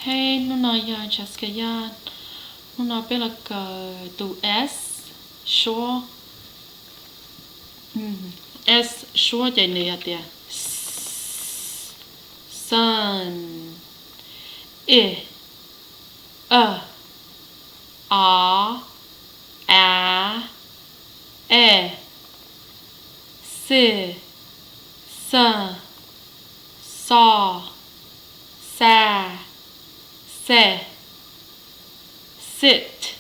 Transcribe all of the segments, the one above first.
Hey, hnub no yog Jessica Yaj. Hnub no peb los kawm tus S suab. S suab ces nws yog tias sun, i, a, o, a, e, si, sa, so, sa, se, sit,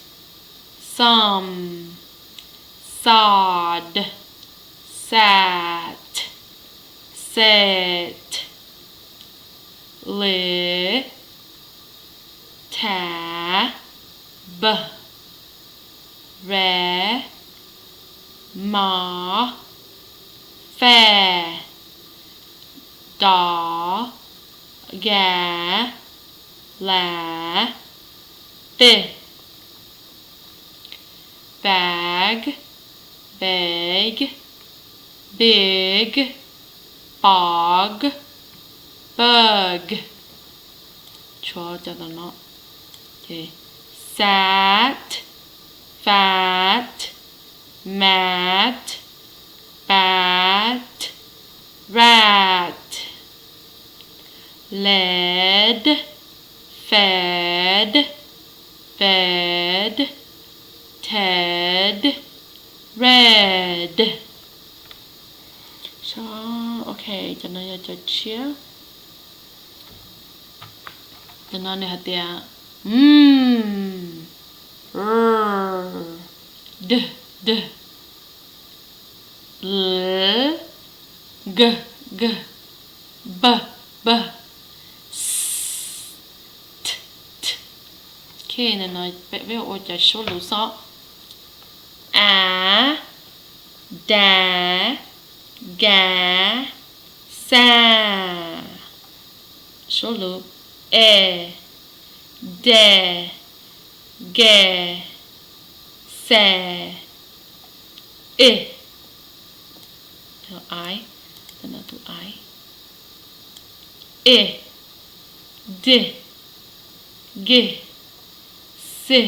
some, sod, sat, set, li, ta, b, ra, mo, fa, do, ga, la, ti, bag, beg, big, bog, bug. Tshuav cov no, sat, fat, mat, bat, rat, led, fed, bed, ted, red. Ok, cov no yog cov tshiab. Cov no nws hais tias m, r, d, d, l, g, g, b, b, s, t, t. Ok, no peb ua cov suab luv xwb. A, da, ga, xa. Suab luv e, de, ge, xe, i, i, i, di, gi, xi,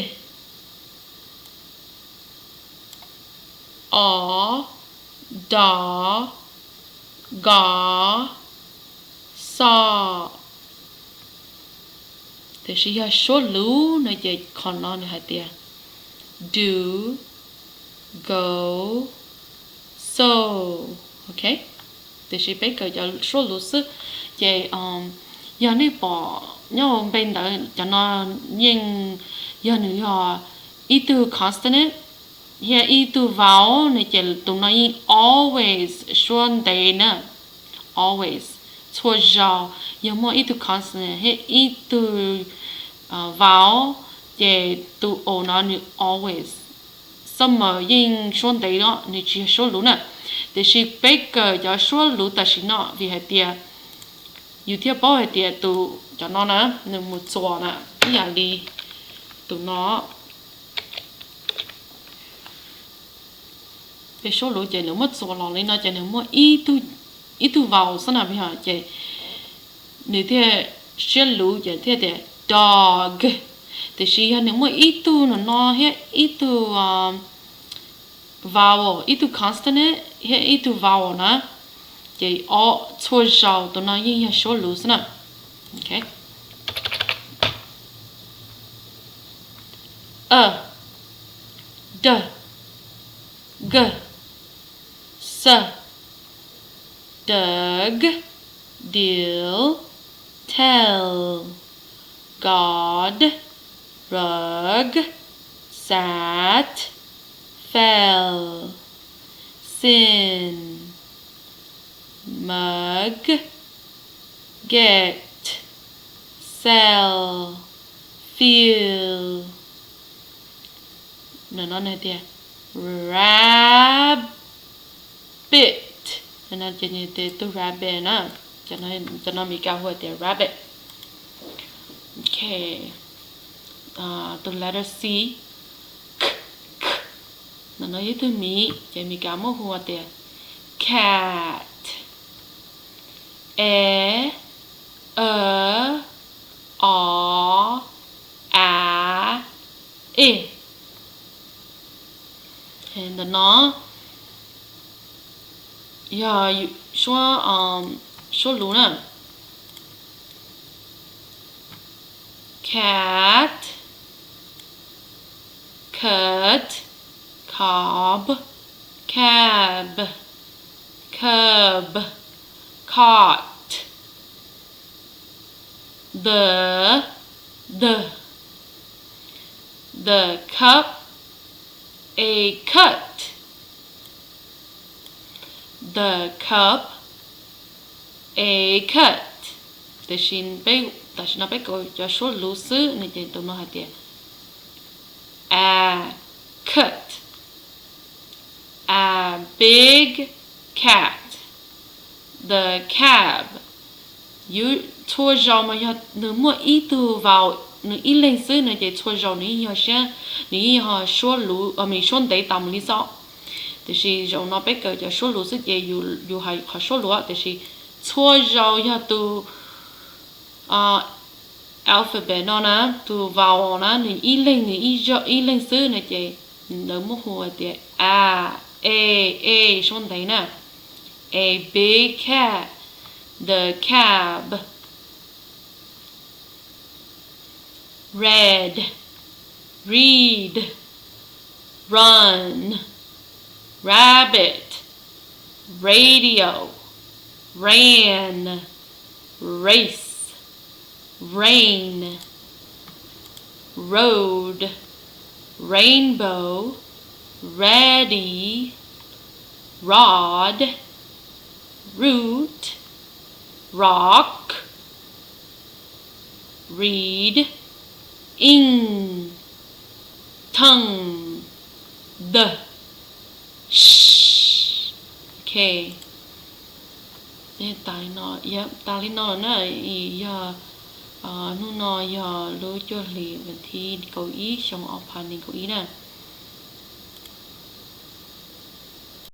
o, do, go, xo. Tiam sis yog suab luv no ces qhov no nws hais tias do, go, so. Ok, tiam sis peb kawm cov suab luv xwb. Ces yog nej pom nyob hauv npe ntawd, cov no yeej yog nws yog ib tug consonant thiab ib tug vowel no ces tus no yeej always suab ntev na. Always, txhua zaus yog muaj ib tug consonant thiab ib tug vowel ces tus o no nws always, xab mas yeej suab ntev no, nws tsis yog suab luv na. Tiam sis peb kawm cov suab luv tam sim no vim hais tias yus thiaj paub hais tias tus, cov no na, nws mus txuas na, ib yam li tus no. Peb suab luv ces nws muab txuas los li no ces nws muaj ib tug vowel xwb na, ces nws thiaj siab luv ces thiaj tias dog. Tiam sis yog nws muaj ib tug no no thiab ib tug vowel, ib tug consonant thiab ib tug vowel na, ces txhua zaus tus no yeej yog suab luv xwb na. A, d, g, s, dug, dil, tell, god, rug, sat, fell, sin, mug, get, sell, fill. No no nws tias rabbit, ces tug rabbit na, cov no Mis Kas hu tias rabbit. Ok, tus letter C, k, k, no no yog tug miv ces Mis Kas muab hu tias cat. E, a, o, E. Ntawm no yog suab, suab luv na. Cat, cut, cob, cab, cub, cot. The, the, the cup, a cut. The cup, a cut. Tiam sis peb, tam sim no peb kawm cov suab luv xwb no ces tus no hais tias a cut. A big cat. The cab. Yuav txhua zaus mas yog nws muaj ib tug vowel, nws ib leeg xwb no ces txhua zaus nws yeej yog siab, nws yeej yog suab luv, suab ntev tas mus li xwb. Tiam sis zaum no peb kawm cov suab luv xwb ces yus hais qhov suab luv, tiam sis txhua zaus yog tus alphabet no na, tus vowel na, nws ib leeg, nws ib leeg xwb no ces lawv muab hu hais tias a, a, a, suab ntev na. A big cat, the cab. Red, read, run, rabbit, radio, ran, race, rain, road, rainbow, ready, rod, root, rock, read, in, tongue, the, sh. Ok, tas li no na. Yog hnub no yog lub cuaj hlis vas thib kaum ib xyoo ob phav nees nkaum ib na.